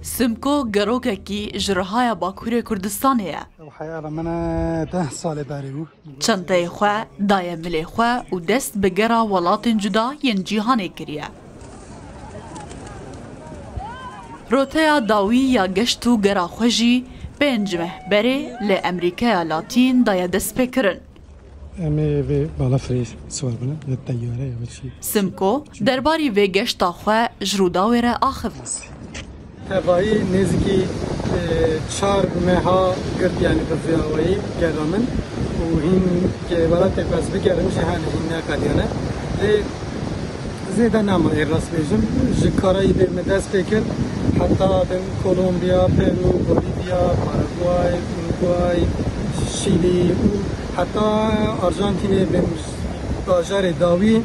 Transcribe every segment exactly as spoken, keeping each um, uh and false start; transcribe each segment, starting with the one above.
Simko gerokekî ji Rihaya Bakurê Kurdistanê ye. Ew heyala min e, deh salê berê bû. Çenteyê xwe daye milê xwe û dest bi gera welatên cuda yên cîhanê kiriye. Roteya dawî ya geşt û gera xwe jî pênc meh berê li Emerîkaya Latîn daye destpêkirin. Em ê vê balafirê siwar bine, ya teyare ya wê çi. Simko derbarî vê geşta xwe ji Rûdawê re axivî. Tevayî nêzîkî, e, çar meha girt, yanî bi vî awayî gera min û hîn ke welatê xwe ez bigerim jî hene hîn neqediyane. Lê zêde nema ê rast bêjim. Ji Karayîbê min dest pê kir, heta bin Kolombiya, Peru, Bolîvya, Paraguay, Uruguay, Şîlî û heta Arjantînê bin bajarê dawî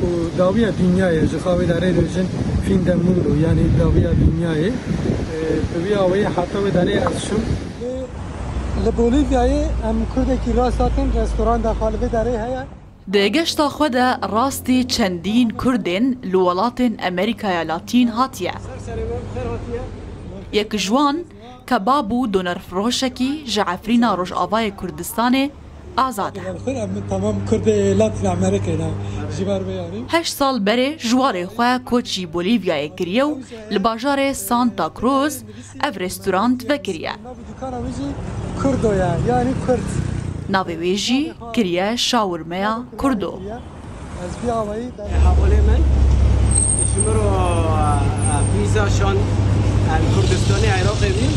û dawiya dinyayê, ji xwe wê derê dibêjin fin del mundo, yanî dawiya dinyayê. E, bi wî awayî heta wê derê ez çûm. Li Bolîvyayê em kurdekî rast hatin, restoranda xwe li vê derê heye. Di geşta xwe de rastî çendîn kurdên li welatên Emerîkaya Latîn hatiye. Yek ji wan kebab û donerfiroşekî ji Efrîna Rojavayê Kurdistanê azad e. Xêr, em tamam Kurdê Latin Amerikê ne. Ji ber vê yanî. Heşt sal berê ji warê xwe koçî Bolîvyayê kiriye û li bajarê Santa Cruz ev restorant vekiriye. Dukana wî jî Kurdo ye, yanî Kurd. Navê wê jî kiriye şawirmeya Kurdo. Ez vî awayî de- Hevalê min, ji min re, e, vîza şan, e, Kurdistanê Iraqê bî.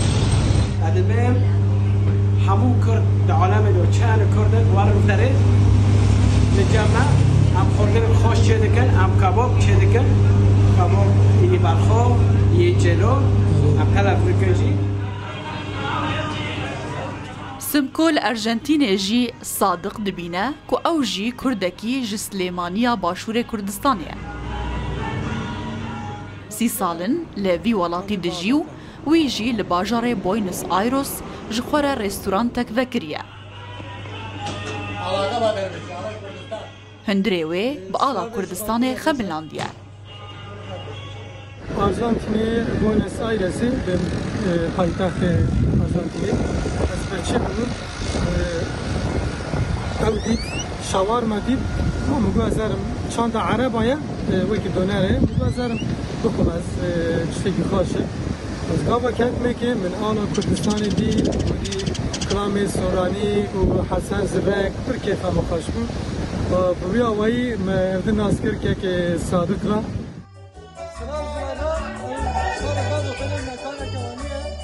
Ez dibêm hemû Kurd di alemê de çend Kurd in, werin serê li cem me. Em xwarinê xweş çêdikin, em kebab çêdikin. Kebab yê berxo, yê celo, em telef dikin jî. Simko li Arjantînê jî Sadiq dibîne ku ew jî Kurdekî ji Silêmaniya Başûrê Kurdistanê ye. Sî sal in li vî welatî dijî û wî jî li bajarê Buenos Aires ji xwe re restorantek vekiriye. Hundirê wê bi ala Kurdistanê xemilandiye. Arjantînê, Buenos Airesê, bi, e, paytextê Arjantînê. Ez berçî bûm, e, ew dît, şawarma dît, min got ez herim, çanda ereba ye, e, wekî doner e, min got ez herim bixwim ez, e, tiştekî xweş e. Ez gava ketimê ke min ala Kurdistanê dî, min dî kilamê Soranî û Hesen Zirek pir kêfa min xweş bû. Bi wî awayî me ev di nas kir kekê Sadiq re.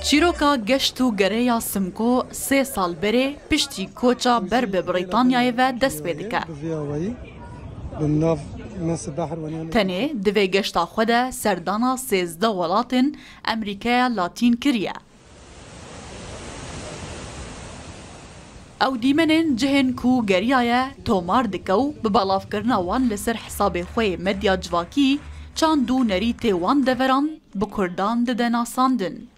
Çîroka geşt û gereya Simko sê sal berê piştî koça ber bi Brîtanyayê ve dest pê dike. Bi vî awayî, bi nav Mesî Behr weniyan. Tenê di vê geşta xwe de serdana sêzdeh welatên Emerîkaya Latîn kiriye. Ew dîmenên cihên ku geriyaye tomar dike û bi belavkirina wan li ser hesabê xwe yê medya civakî çand û nerîtê wan deveran bi Kurdan dide nasandin.